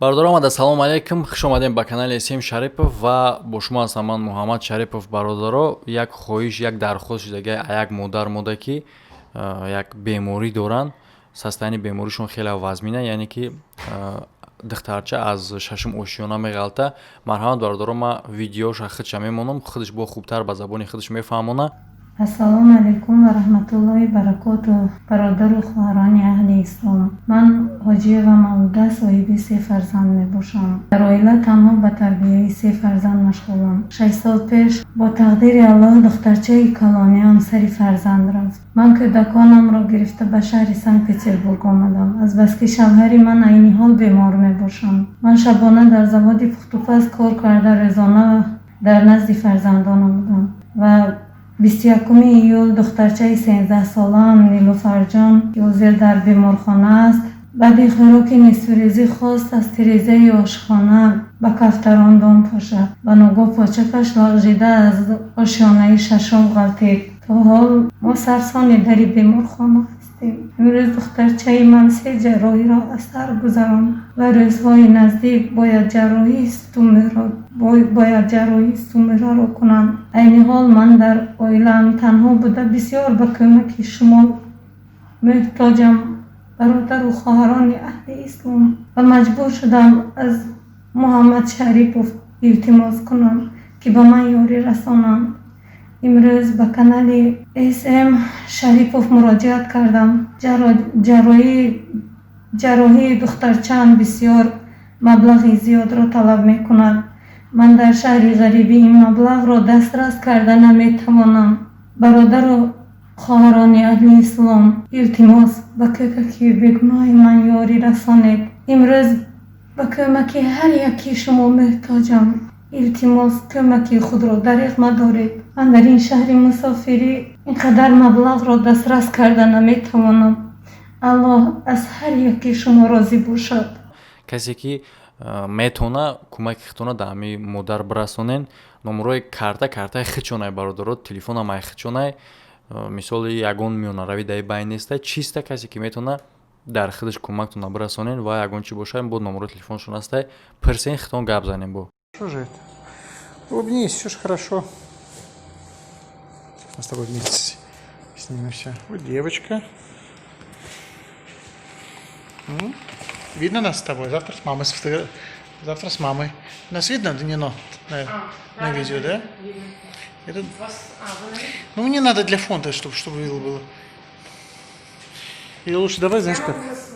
Бародаро омада, салом алейкум, хуш омадем ба канали См Шарипов ва бо шумо ҳастам ман, Муҳаммад Шарипов. Бародаро, як хоҳиш, як дархост шудаги як модар мода, ки як беморӣ доранд, состояние беморишон хеле вазмина, яъне ки духтарча аз шашум ошёна меғалта. Марҳамат, бародаро, ман видеоша худша мемонам, худаш бо хубтар ба забони худаш мефаҳмона. Ассалому алайкум ва раҳматуллоҳи баракоту, бародару хоҳарони аҳли ислом. Ман Ҳоҷиева Мавлуда, соҳиби се фарзанд мебошам. Дар оила танҳо ба тарбияи се фарзанд машғулам. 6 сол пеш бо тақдири Аллоҳ духтарчаи калониам сари фарзанд рафт. Ман кӯдаконамро гирифта ба шаҳри Санкт Петербург омадам, азбаски шавҳари ман айни ҳол бемор мебошанд. Ман шабона дар заводи пухтупаз кор карда, рӯзона дар назди фарзандонам будам ва 21-уми июл духтарчаи 13-солаам Нилуфарҷон, ки ҳозир дар беморхона аст, баъди хӯроки нисфирӯзӣ хост аз тирезаи ошхона ба кафтарон дон пошад. Ба ногоҳ почакаш лағжида, аз ошёнаи шашум ғалтид. То ҳол мо сарсони дари беморхона ҳастем. Имрӯз духтарчаи ман се ҷарроҳиро аз сар гузаронд ва рӯзҳои наздик бояд ҷарроҳии сутунмӯҳраро кунанд. Айни ҳол ман дар оилаам танҳо буда, бисёр ба кӯмаки шумо муҳтоҷам, бародару хоҳарони аҳли ислом, ва маҷбур шудам аз Муҳаммад Шарипов илтимос кунам, ки ба ман ёрӣ расонанд. Имрӯз ба канали См Шарипов муроҷиат кардам. Ҷарроҳии духтарчаам бисёр маблағи зиёдро талаб мекунад. Ман дар шаҳри ғарибӣ ин маблағро дастрас карда наметавонам. Бародару хоҳарони аҳли ислом, илтимос, ба кӯдаки бегуноҳи ман ёрӣ расонед. Имрӯз ба кӯмаки ҳар яки шумо муҳтоҷам. Илтимос, кӯмаки худро дареғ мадоред. Ман дар ин шаҳри мусофирӣ ин қадар маблағро дастрас карда наметавонам. Аллоҳ аз ҳар яки шумо розӣ бошад. Касе ки метавона, кӯмаки худтона дар ҳамин модар бирасонен. Номерои карта, картаи худшонай, бародаро, телефонам ай худшонай. Мисоли ягон миёнаравӣ дар байн неста, чиста. Касе ки метавона, дар худаш кӯмактона бирасонен ва ягон чӣ боша, бо номерои телефоншон ҳастай, пирсен, худтон гап занем бо. Что же это? Улыбнись, все же хорошо. Мы с тобой вместе снимемся. Вот девочка. М? Видно нас с тобой? Завтра с мамой. Нас видно, Нино, на видео, да? Это... Ну, мне надо для фонда, чтобы видно было. Или лучше давай, знаешь как?